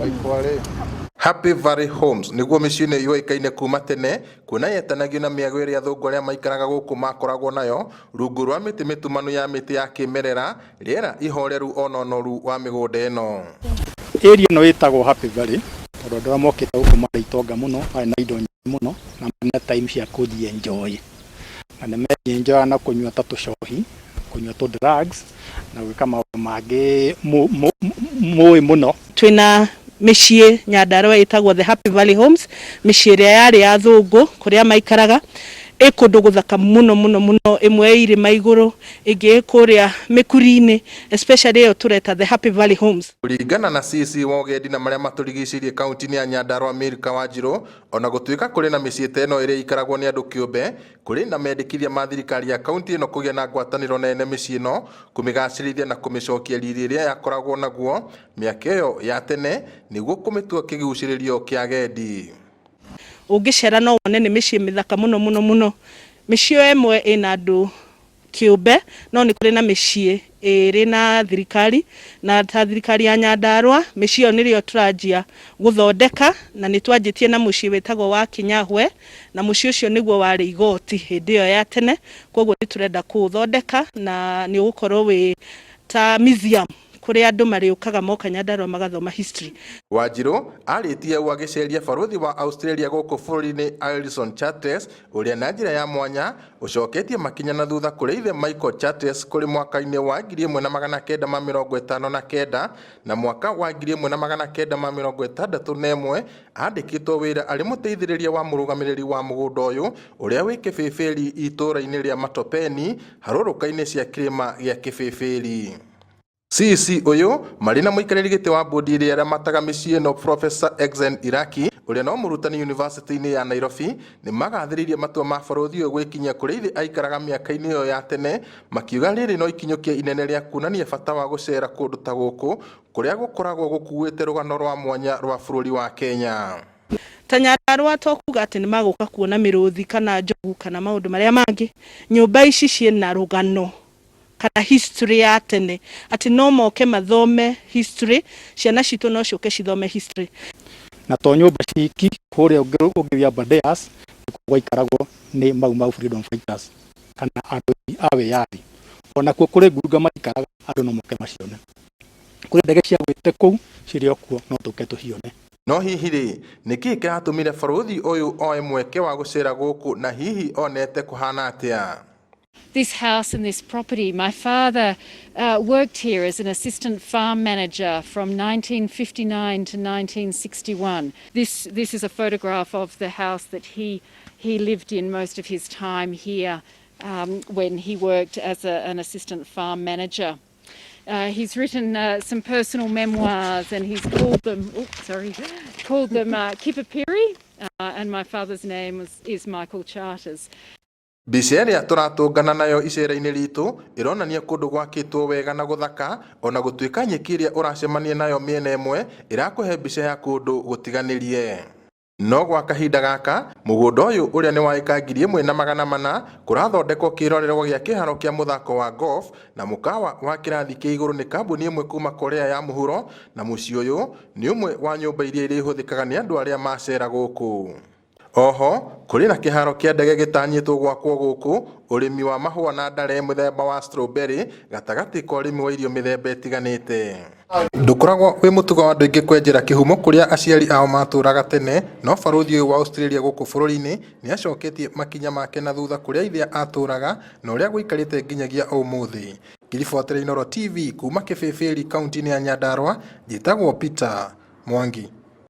Waikware. Happy Valley Homes nĩguo mĩciĩ-inĩ yũĩkaine kuma tene kuona yetanagio na mĩago ĩrĩa athũngũ arĩa maikaraga gũkũ makoragwo nayo rungu rwa mĩtĩ mĩtumanu ya mĩtĩ ya kĩmerera, rĩera ihoreru ona ũnoru wa mĩgũnda ĩno. Area ĩno ĩtagwo Happy Valley tondũ andũ arĩa mokĩte gũkũ marĩ itonga mũno, marĩ na indo nyingĩ mũno na marĩ na time cia kũji enjoy. Na nĩ me enjoy na kũnyua ta tũcohi, kũnyua tũ drugs na gwĩka maũndũ mangĩ mũĩ mũno. Twĩna mĩciĩ Nyandarua ĩtagwo The Happy Valley Homes, mĩciĩ ĩrĩa yarĩ ya athũngũ kũrĩa maikaraga, ĩ kũndũ gũthaka mũno mũno mũno, ĩmwe ĩ irĩma igũrũ, ĩngĩ ĩ kũrĩa mĩkuri-inĩ, especially ĩyo tũreta The Happy Valley Homes. Kũringana na CC wa ũgendi na marĩa matũrigicĩirie kaunti-inĩ ya Nyandarua Milka Wanjirũ, ona gũtuĩka kũrĩ na mĩciĩ ta ĩno ĩrĩa ĩikaragwo nĩ andũ kĩũmbe, kũrĩ na mendekithia ma thirikari ya kaunti ĩno kũgĩa na ngwatanĩro na ene mĩciĩ ĩno, kũmĩgacĩrithia na kũmĩcokia riri ĩrĩa yakoragwo naguo mĩaka ĩyo ya tene nĩguo kũmĩtua kĩgucĩrĩrio kĩa agendi. Ũngĩcera no wone nĩ mĩciĩ mĩthaka mũno mũno mũno. Mĩciĩ ĩyo ĩmwe ĩna andũ kĩũmbe, no nĩ kũrĩ na mĩciĩ ĩrĩ na thirikari, na ta thirikari ya Nyandarua mĩciĩ ĩyo nĩrĩo tũranjia gũthondeka, na nĩ twanjĩtie na mũciĩ wĩtagwo wa Kinyahwe, na mũciĩ ũcio nĩguo warĩ igoti hĩndĩ ĩyo ya tene, koguo nĩ tũrenda kũũthondeka na nĩ ũgũkorwo wĩ ta museum kũrĩa andũ marĩũkaga moka Nyandarua magathoma history. Wanjirũ arĩtie ũũ agĩceria barũthi wa Australia gũkũ bũrũri-inĩ Alison Chartres ũrĩa na njĩra ya mwanya ũcoketie makinya na thutha kũrĩ ithe Michael Chartres kũrĩ mwaka-inĩ wa 1959 na mwaka wa 1961 andĩkĩtwo wĩra arĩ mũteithĩrĩria wa mũrũgamĩrĩri wa mũgũnda ũyũ ũrĩa wĩ Kĩbĩbĩri itũũra-inĩ rĩa Matopeni harũrũka-inĩ cia kĩrĩma gĩa Kĩbĩbĩri. CEC ũyũ marĩ na mũikarĩri gĩtĩ wa bodi ĩrĩa ĩramataga mĩciĩ ĩno Professor Exen Iraki ũrĩa no mũrutani yunivasĩtĩ-inĩ ya Nairobi nĩ magathĩrĩirie matua ma barũthi ũyũ gwĩkinyia kũrĩa ithe aikaraga mĩaka-inĩ ĩyo ya tene, makiuga rĩrĩ no ikinyũkia inene rĩa kuonania bata wa gũcera kũndũ ta gũkũ kũrĩa gũkoragwo gũkuĩte rũgano rwa mwanya rwa bũrũri wa Kenya. Ta Nyandarua to kuga atĩ nĩ magũka kuona mĩrũthi kana njogu kana maũndũ marĩa mangĩ, nyũmba ici ciĩna rũgano kana history ya tene, atĩ no moke mathome history, ciana citũ no ciũke cithome history. Na to nyũmba ciki, kũrĩa ũngĩthiĩ Aberdares nĩkuo gwaikaragwo nĩ Mau Mau Freedom Fighters kana andũ a wĩyathi. Onakuo kũrĩ ngurunga maikaraga andũ no moke macione. Kũrĩ ndege ciagwĩte kũu cirĩ o kuo no tũke tũcione. No hihi rĩ, nĩ kĩĩ kĩratũmire barũthi ũyũ oe mweke wa gũcera gũkũ na hihi onete kũhana atĩa? This house and this property. My father worked here as an assistant farm manager from 1959 to 1961. This is a photograph of the house that he lived in most of his time here when he worked as an assistant farm manager. He's written some personal memoirs and he's called them, oops, sorry, called them Kipipiri, and my father's name is Michael Charters. Mbica ĩrĩa tũratũngana nayo icera-inĩ ritũ ĩronania kũndũ gwakĩtwo wega na gũthaka ona gũtuĩka nyeki ĩrĩa ũracemania nayo mĩena ĩmwe ĩrakũhe mbica ya kũndũ gũtiganĩrie. No gwa kahinda gaka mũgũnda ũyũ ũrĩa nĩ wa ĩka 1400 kũrathondekwo kĩrorerwa gĩa kĩharo kĩa mũthako wa golf na mũkawa wa kĩrathi kĩa igũrũ nĩ kambuni ĩmwe kuma Korea ya mũhuro, na mũciĩ ũyũ nĩ ũmwe wa nyũmba iria irĩhũthĩkaga nĩ andũ arĩa macera gũkũ. Oho kũrĩ na kĩharo kĩa ndege gĩtanyĩtwo gwakwo gũkũ, ũrĩmi wa mahũa na ndare mũthemba wa strawberry gatagatĩ ka ũrĩmi wa irio mĩthemba ĩtiganĩte. Ndũkoragwo wĩ mũtugo wa andũ aingĩ kwenjera kĩhumo kũrĩa aciari ao matũraga tene, no barũthi ũyũ wa Australia gũkũ bũrũri-inĩ nĩ acoketie makinya make na thutha kũrĩa ithe atũraga na ũrĩa gũikarĩte nginyagia ũmũthĩ. Ngĩribotera Inooro TV kuma Kĩbĩbĩri kaunti-inĩ ya Nyandarua, njĩtagwo Peter Mwangi.